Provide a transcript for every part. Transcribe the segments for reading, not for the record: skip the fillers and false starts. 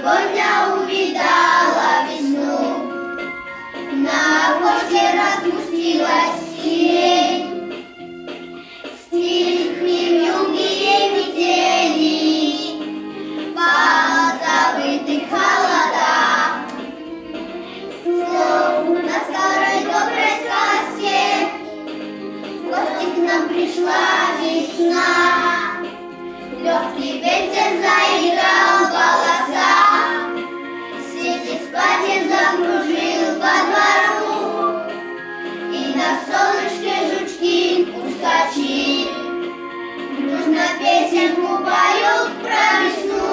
сегодня увидала весну. На окошке распустилась сирень. Стихли вьюги и метели, Позабыты холода. Словно старой доброй сказке В гости к нам пришла весна. Легкий ветер заиграл в волосах, Сети с платьем закружил по двору, И на солнышке жучки-кусачи Дружно песенку поют про весну.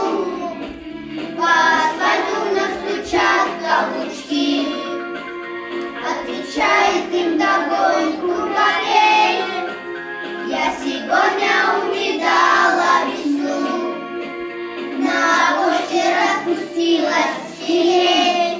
По асфальту вновь стучат каблучки, Отвечает им вдогонку воробей. Я сегодня увидала весну, На окошке распустилась сирень.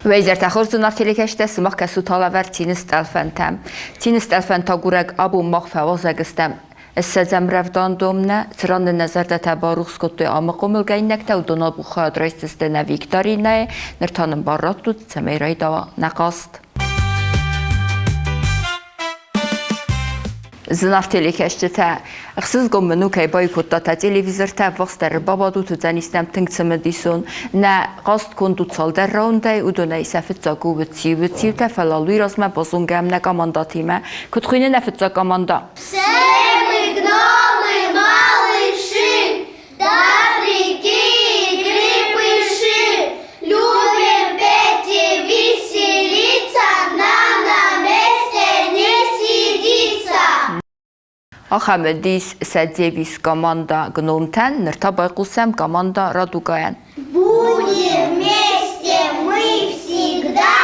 Уӕ изӕртӕ хорз, зынаргъ телекӕсджытӕ, сымах кӕсут алӕвӕрд Цины стъӕлфӕнтӕ. Цины стъӕлфӕнтӕ агурӕг абон мах фӕуазӕг стӕм ссӕдзӕм рӕвдауӕндонмӕ, цыран нын нӕ зӕрдӕтӕ барухс кодтой амы хъомылгӕнинӕгтӕ, уыдон абон хайад райсдзысты нӕ викторинӕйы, ныр та нын бар раттут, цӕмӕй райдауа нӕ хъазт. Зынаргъ телекӕсджытӕ, ӕхсызгон мын у, кӕй баиу кодтат телевизортӕ, ӕввахсдӕр ӕрбабадут, уыдзӕнис нӕм тынг цымыдисон. Нӕ хъазт конд у цалдӕр раундӕй, уыдонӕй сӕ фыццаг у уыциу-уыциутӕ, фӕлӕ уый размӕ базонгӕ нӕ командӕтимӕ. Куыд хуыйны нӕ фыццаг командӕ? Все мы гномы, малыши, Добряки и крепыши, Любим петь и веселиться, Нам на месте не сидится. Ахӕм уыдис сӕ девиз команда гномтӕн, ныр та байхъусӕм команда Радугайӕн. Будем вместе мы всегда,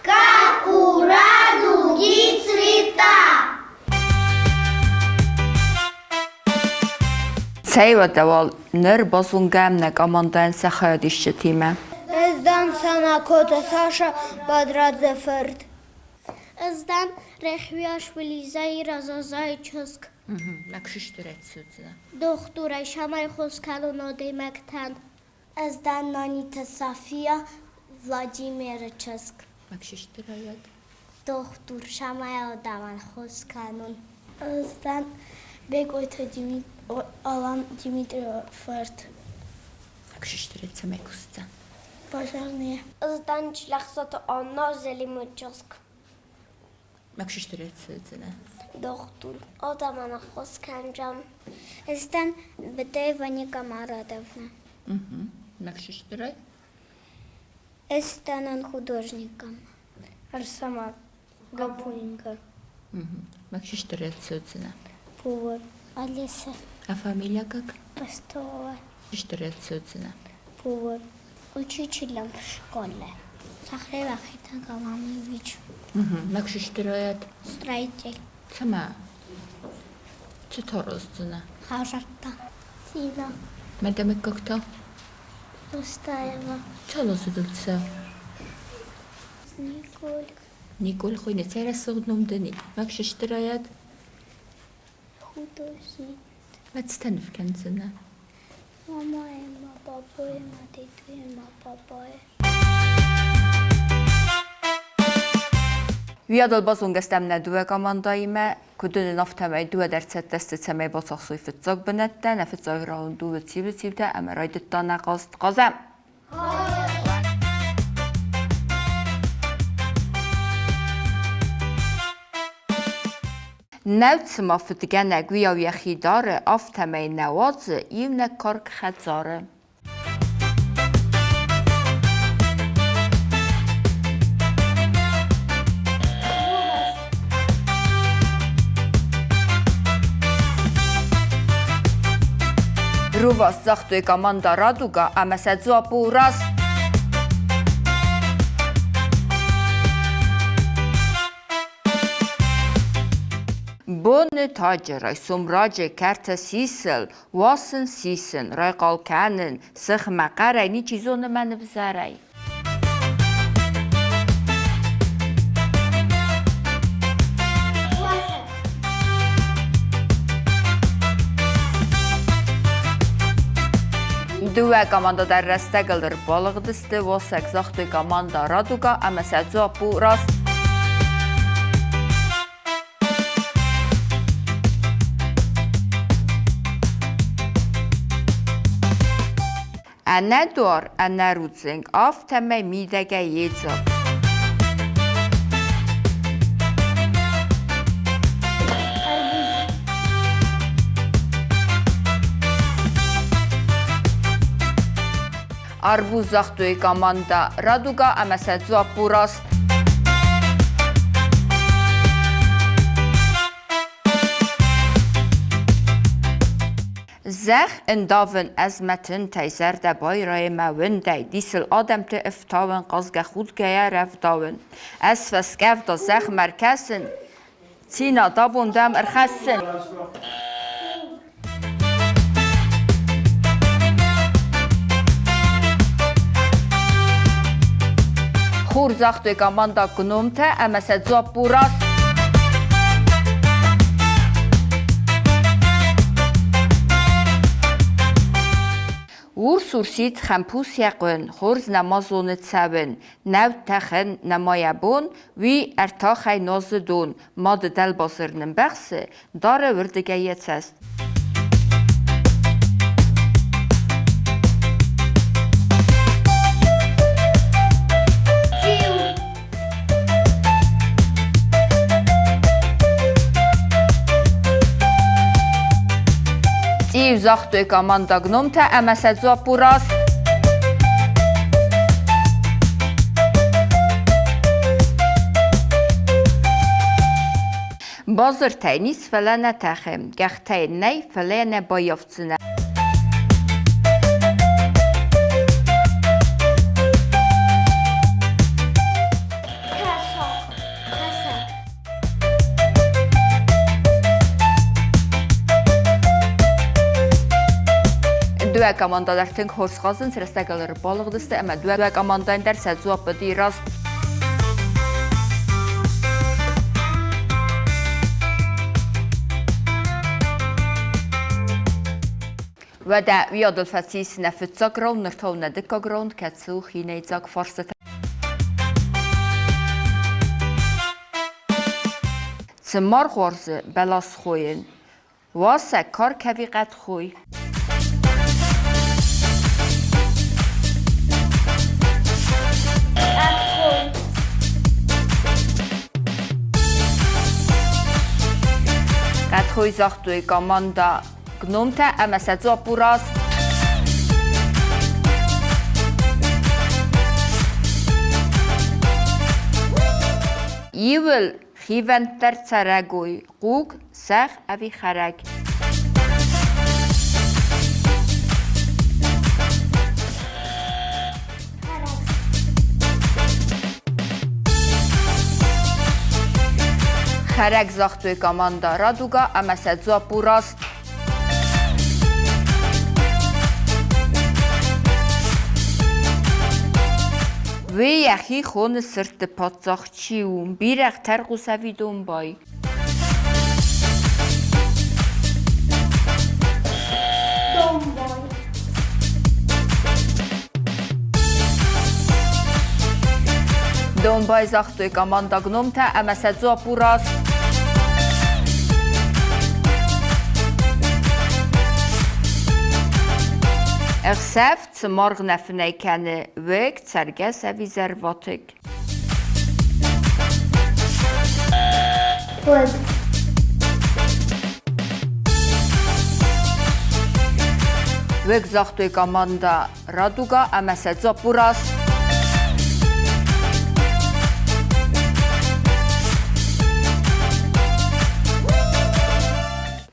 Как у радуги цвета. Цӕй уӕдӕ уал ныр базонгӕм нӕ командӕйӕн сӕ хайадисджытимӕ. Ӕз дӕн Санакоты Саша Бадрадзе фырт. Ӕз дӕн Рехвиашвили Заира Зазайы чызг. Дохтурӕй самай хос кӕнон адӕймӕгтӕн. Ӕз дӕн Наниты София Владимиры чызг. Дохтур самай адӕмӕн хос кӕнун. Ӕз дӕн Бекъойты Алан Димитры фырт. Цӕмӕй кусдзӕн? Пожарные. Ӕз дӕн Чилӕхсаты Анна Зелимы чызг. Дохтур. Адӕмӕн ӕххуыс кӕнджан. Ӕз дӕн Бытаева Ника Маратовна. Ӕз станан художником. Арсамат Гапоненко. Повар. Алиса. А фамилия как? Ростова. Повар. Учителем в школе. Сахарев Ахитан Галамович. Строитель. Цӕмӕ? Цы тараздзынӕ? Хӕдзӕрттӕ. Тина. Мӕ дӕ мыггӕгтӕ? Мустаева. Цал азы дыл цӕ? Николь. Николь хуыйны цӕй рӕсугъд ном дын и? Мӕ ксыстырайӕд? Художник. Мӕ цытӕ ныв кӕндзынӕ? Мамайы ма бабайы ма дедуйы ма папайы. Уыйадыл базонгӕ стӕм нӕ дыууӕ командӕимӕ, куыд уынын, афтӕмӕй дыууӕ дӕр цӕттӕ сты, цӕмӕй бацахсой фыццаг бынӕттӕ. Нӕ фыццаг раунд у уыциу-уыциутӕ ӕмӕ райдыдта нӕ хъазт. Хъазӕм! Нӕу цыма фыдгӕнӕг уыйау йӕхи дары, афтӕмӕй нӕ уадзы иунӕг карк хӕдзары. Рувас загътой команда Радуга ӕмӕ сӕ дзуапп у раст. Боны таджы райсом раджы кӕрты сисыл уасын сисын, райхъал кӕнын, сыхмӕ хъӕрӕй ничи зоны мӕ нывзӕрӕй. Дыууӕ командӕ дӕр рӕстӕгыл ӕрбалыгъдысты. Уасӕг загътой командӕ Радуга ӕмӕ сӕ дзуапп у раст. Ӕнӕ дуар, ӕнӕ рудзынг, афтӕмӕй мидӕгӕй йедзаг. Арбуз загътой командӕ Радуга ӕмӕ сӕ дзуапп у раст. Зӕхх ӕндавын ӕз мӕ тынтӕй, зӕрдӕ байрайы мӕ уындӕй, дисыл адӕмты ӕфтауын, хъазгӕ-худгӕйӕ рӕвдауын. Ӕз фӕскъӕвда зӕхмӕ ркӕсын, цинад абон дӕм ӕрхӕссын. Хур загътой команда гномтӕ ӕмӕ сӕ дзуапп у раст. Урс-урсид хӕмпус йӕ хъуын, хорз нӕма зоны цӕуын, нӕу тӕхын, нӕма йӕ бон, уый ӕртахӕй нозы дон, мады дӕлбазыр нымбӕхсы, дары уырдыгӕй йӕ цӕст. Цъиу загътой команда гномтӕ ӕмӕ сӕ дзуапп у раст. Базыртӕй низ, фӕлӕ нӕ тӕхы, къӕхтӕй нӕй, фӕлӕ нӕ баййафдзынӕ. Кӕсаг. Кӕсаг. Дыууӕ командӕ дӕр тынг хорз хъазынц, рӕстӕгыл ӕрбалыгъдысты ӕмӕ дыууӕ командӕйӕн дӕр сӕ дзуапп уыди раст. Уӕдӕ уыйадыл фӕцис нӕ фыццаг раунд, ныр та у нӕ дыккаг раунд, кӕцы у хинӕйдзаг фарстытӕ. Цы маргъ уарзы бӕлас хойын? Уасӕг карк ӕви хъӕдхой? Хъӕдхой. Хъӕдхой загътой командӕ гномтӕ ӕмӕ сӕ дзуапп у раст. Иуыл хивӕнддӕр цӕрӕгой хъуг, сӕгъ ӕви хӕрӕг? Хӕрӕг загътой командӕ Радуга ӕмӕ сӕ дзуапп у раст. Уый йӕхи хоны сырдты паддзах чи у, бирӕгъ тӕрхъус ӕви домбай? Домбай. Домбай загътой командӕ гномтӕ ӕмӕ сӕ дзуапп у раст. Ӕхсӕв цы маргъ нӕ фынӕй кӕны, уыг, цӕргӕс ӕви зӕрватыкк? Уыг. Уыг загътой командӕ Радуга ӕмӕ сӕ дзуапп у раст.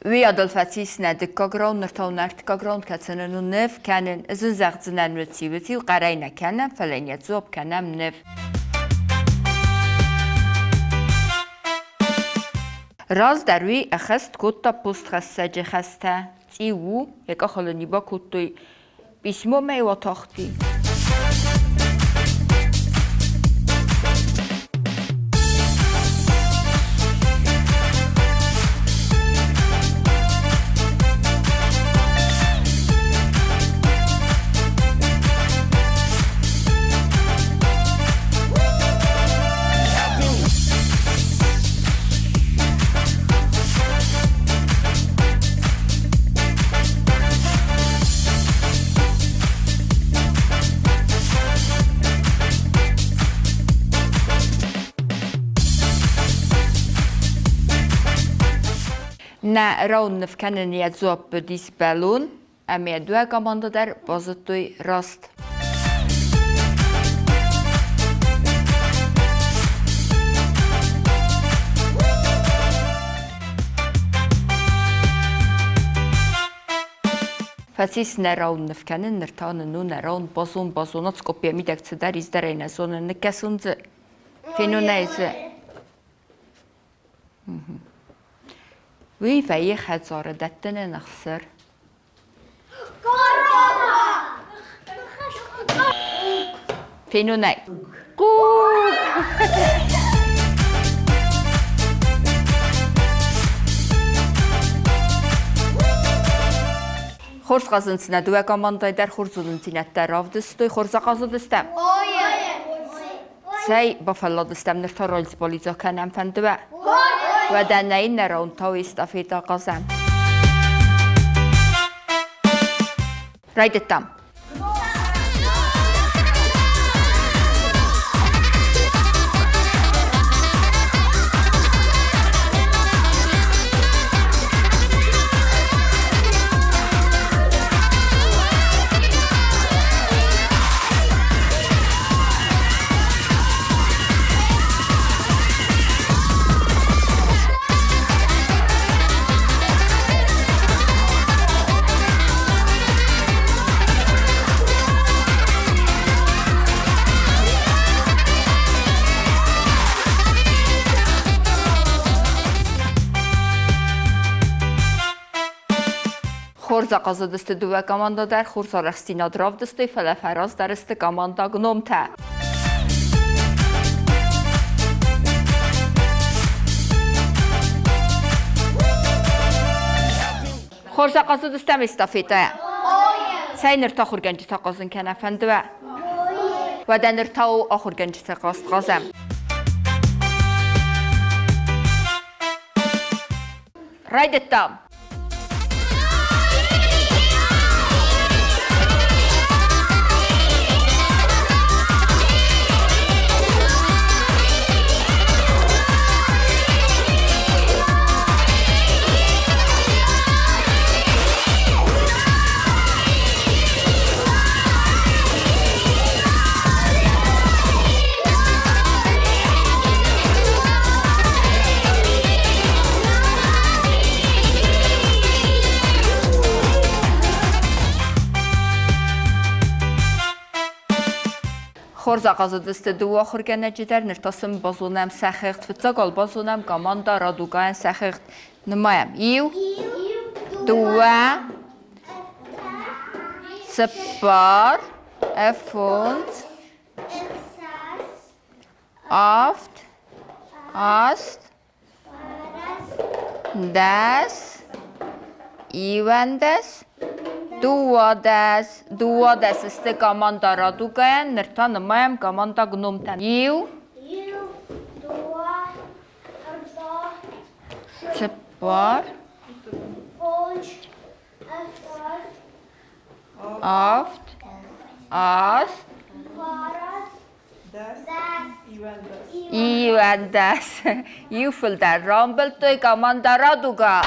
Уый адыл фӕцис нӕ дыккаг раунд, ныр та у нӕ ӕртыккаг раунд, кӕцы нын у ныв кӕнын. Ӕз ын зӕгъдзынӕн уыци-уыци, хъӕрӕй нӕ кӕнӕм, фӕлӕ йын йӕ дзуапп кӕнӕм ныв. Раздӕр уый ӕххӕст кодта постхӕссӕджы хӕстӕ. Цъиу у, йӕ къахыл ын бакодтой письмомӕ атахти. Нӕ раунд ныв кӕнын йӕ дзуапп уыдис бӕлон, ӕмӕ йӕ дыууӕ командӕ дӕр базыдтой раст. Фӕцис нӕ раунд ныв кӕнын, ныр та нын у нӕ раунд базон, базонад скъоппйӕ мидӕг цыдӕр издӕрӕй нӕ зоны, ныккӕсон дзы, фенон ӕй дзы. Уый вӕййы хӕдзары дӕттынӕн ӕхсыр. Фенон ӕй. Хъуг! Хорз хъазынц нӕ дыууӕ командӕйы дӕр хорз зонындзинӕдтӕ равдыстой. Хорз ахъазыдыстӕм? Цӕй, бафӕлладыстӕм, ныр та роллсболидза кӕнӕм, фӕнды уӕ? Уӕдӕ нӕ иннӕ раунд та у эстафетӕ хъазӕм. Райдыдтам. Хорз ахъазыдысты дыууӕ командӕ дӕр, хорз арӕхстдзинад равдыстой, фӕлӕ фӕраздӕр сты командӕ гномтӕ. Хорз ахъазыдыстӕм эстафетӕйӕ. Цӕй ныр та ахуыргӕнджытӕ хъазын кӕнӕ фӕнды уӕ? Уӕдӕ ныр та у ахуыргӕнджыты хъазт хъазӕм. Райдыдтам! Хорз ахъазыдысты дыууӕ ахуыргӕнӕджы дӕр, ныр та сын базонӕм сӕ хыгъд. Фыццаг уал базонӕм командӕ Радугайӕн сӕ хыгъд. Нымайӕм. Иу, дыууӕ, цыппар, фондз, авд, аст, дӕс, иуӕндӕс, дыууадӕс. Дыууадӕс сты командӕ Радугайӕн, ныр та нымайӕм командӕ Гномтӕн. Иу, цыппар, авд, аст, иуӕндӕс. Иу фылдӕр рамбылдтой командӕ Радуга.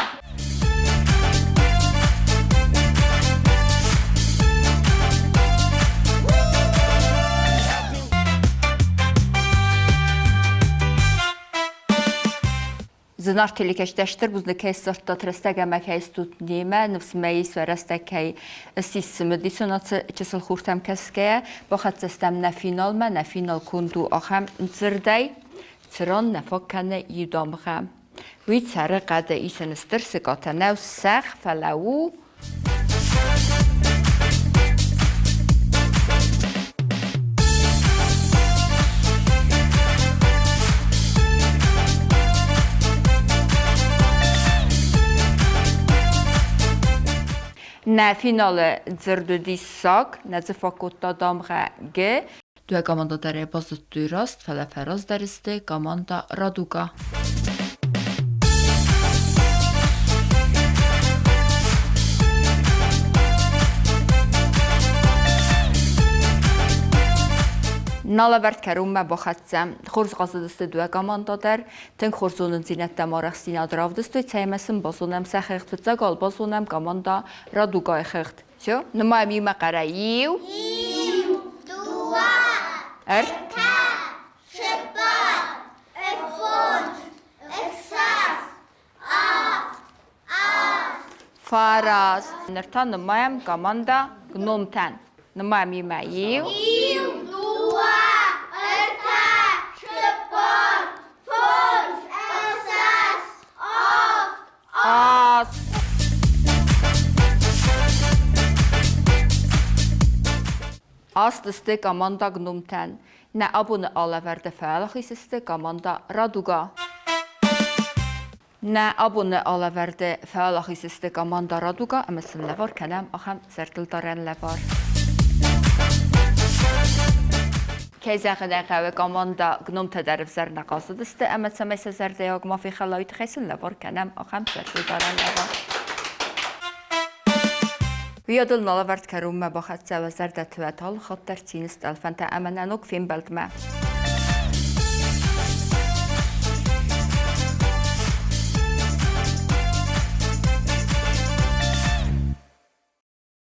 Зынаргъ телекӕстӕ, стыр бузныг кӕй сдзырдтат рӕстӕг ӕмӕ кӕй стут немӕ, ныфс мӕ ис, уӕ рӕстӕг кӕй ссис цымыдисон ацы чысыл хуртӕм кӕсгӕйӕ. Бахӕццӕ стӕм нӕ финалмӕ, нӕ финал конд у ахӕм дзырдӕй, цыран нӕ фаг кӕны иу дамгъӕ. Уый цӕры хъӕды, ис ын стыр сыкъатӕ, нӕу сӕгъ, фӕлӕ у Нӕ финалы дзырд уыдис саг, нӕ дзы фӕкодта дамгъӕ Г. Дыууӕ командӕ дӕр ӕй базыдтой раст, фӕлӕ фӕраздӕр сты командӕ Радуга. Налӕвӕрд кӕронмӕ бахӕццӕ. Хорз хъазыдысты дыууӕ командӕ дӕр. Тынг хорз зонындзинӕдтӕ ӕмӕ арӕхстдзинад равдыстой, цӕй ӕмӕ сын базонӕм сӕ хыгъд. Фыццаг уал базонӕм командӕ Радугайы хыгъд. Все, нымайӕм иумӕ хъӕрӕй. Иу. Иу, дыууӕ, ӕртӕ, цыппар, фондз, ӕхсӕз, авд, аст. Фараст. Ныр та нымайӕм командӕ гномтӕн. Нымайӕм иумӕ. Иу. Иу, дыууӕ, ӕртӕ, цыппар, фондз, ӕхсӕз, авд, Аст. Аст сты командӕ гномтӕн. Нӕ абоны алӕвӕрды фӕуӕлахиз сты командӕ Радуга. Нӕ абоны алӕвӕрды фӕуӕлахиз сты командӕ Радуга ӕмӕ сын лӕвар кӕнӕм ахӕм зӕрдылдарӕн лӕвар. Кӕй зӕгъын ӕй хъӕуы, командӕ гномтӕ дӕр ӕвзӕр нӕ хъазыдысты ӕмӕ цӕмӕй сӕ зӕрдӕйаг ма фехӕла, уый тыххӕй сын лӕвар кӕнӕм ахӕм зӕрдылдарӕн лӕвар. Уыйадыл налӕвӕрд кӕронмӕ бахӕццӕ уӕ зӕрдӕты уӕ талы хатт дӕр цины стъӕлфӕнтӕ ӕмӕ нӕ ног фембӕлдмӕ.